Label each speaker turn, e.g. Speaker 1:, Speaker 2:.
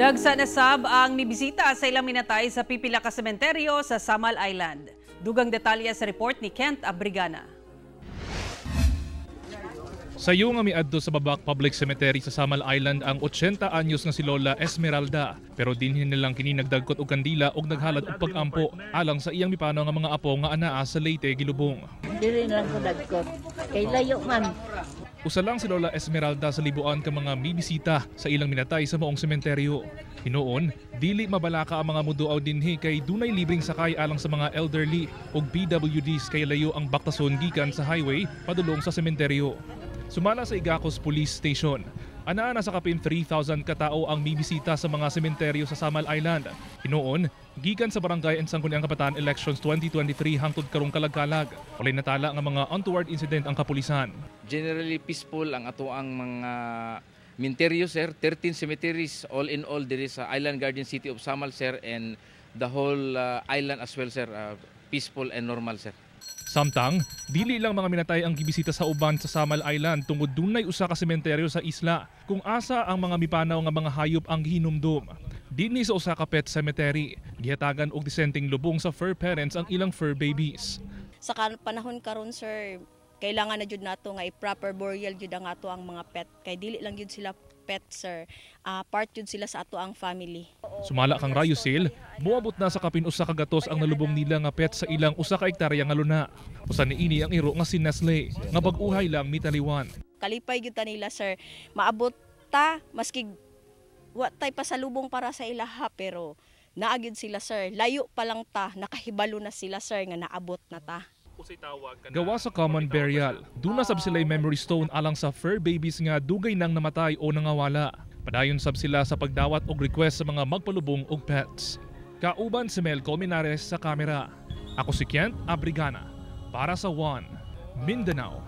Speaker 1: Dagsa na sab ang mibisita sa ilang minatay sa pipila ka sementeryo sa Samal Island. Dugang detalye sa report ni Kent Abrigana.
Speaker 2: Sayo nga miadto sa Babak Public Cemetery sa Samal Island ang 80 anyos nga si Lola Esmeralda, pero dinhin nilang kini nagdagkot og kandila og naghalad og pag-ampo alang sa iyang mipanaw nga mga apo nga anaa sa Leyte gilubong.
Speaker 3: Dili lang ko dagkot. Kay layo man.
Speaker 2: Usa lang si Lola Esmeralda sa libuan ka mga mibisita sa ilang minatay sa maong sementeryo. Hinuon, dili mabalaka ang mga muduaw dinhi kay dunay libreng sakay alang sa mga elderly ug PWDs kay layo ang baktason gikan sa highway padulong sa sementeryo. Sumala sa Igacos Police Station, anaa na sa kapin 3,000 katao ang mibisita sa mga sementeryo sa Samal Island. Hinuon, gikan sa Barangay and Sangguniang Kabataan Elections 2023 hangtod karong kalagkalag, walay natala nga mga untoward incident ang kapulisan.
Speaker 4: Generally peaceful ang atoang mga minteryo, sir. 13 cemeteries all in all diri sa Island Garden City of Samal, sir, and the whole island as well, sir, peaceful and normal, sir.
Speaker 2: Samtang, dili lang mga minatay ang gibisita sa uban sa Samal Island tungod dunay usa ka sementeryo sa isla kung asa ang mga mipanaw nga mga hayop ang gihinumdum. Dinhi sa usa ka pet cemetery, gihatagan og disenteng lubong sa fur parents ang ilang fur babies.
Speaker 5: Sa panahon karon, sir, kailangan na jud nato nga i-proper burial jud ang ato ang mga pet kay dili lang jud sila pet, sir, part jud sila sa ato ang family.
Speaker 2: Sumala kang Rayusil, moabot na sa kapin 1 ka gatos ang nalubong nila nga pet sa ilang 1 ka ektarya nga luna. Usa niini ang iro nga si Nestle, nga bag-uhay lang mitaliwan.
Speaker 5: Kalipay gyud ta nila, sir, maabot ta maski wa tay pasalubong para sa ilaha, pero naa gyud sila, sir. Layo pa lang ta, nakahibalo na sila, sir, nga naabot na ta.
Speaker 2: Gawa sa common burial, duna sab sila memory stone alang sa fur babies nga dugay nang namatay o nangawala. Padayon sab sila sa pagdawat og request sa mga magpalubong og pets. Kauban si Mel Colmenares sa kamera. Ako si Kent Abrigana para sa One Mindanao.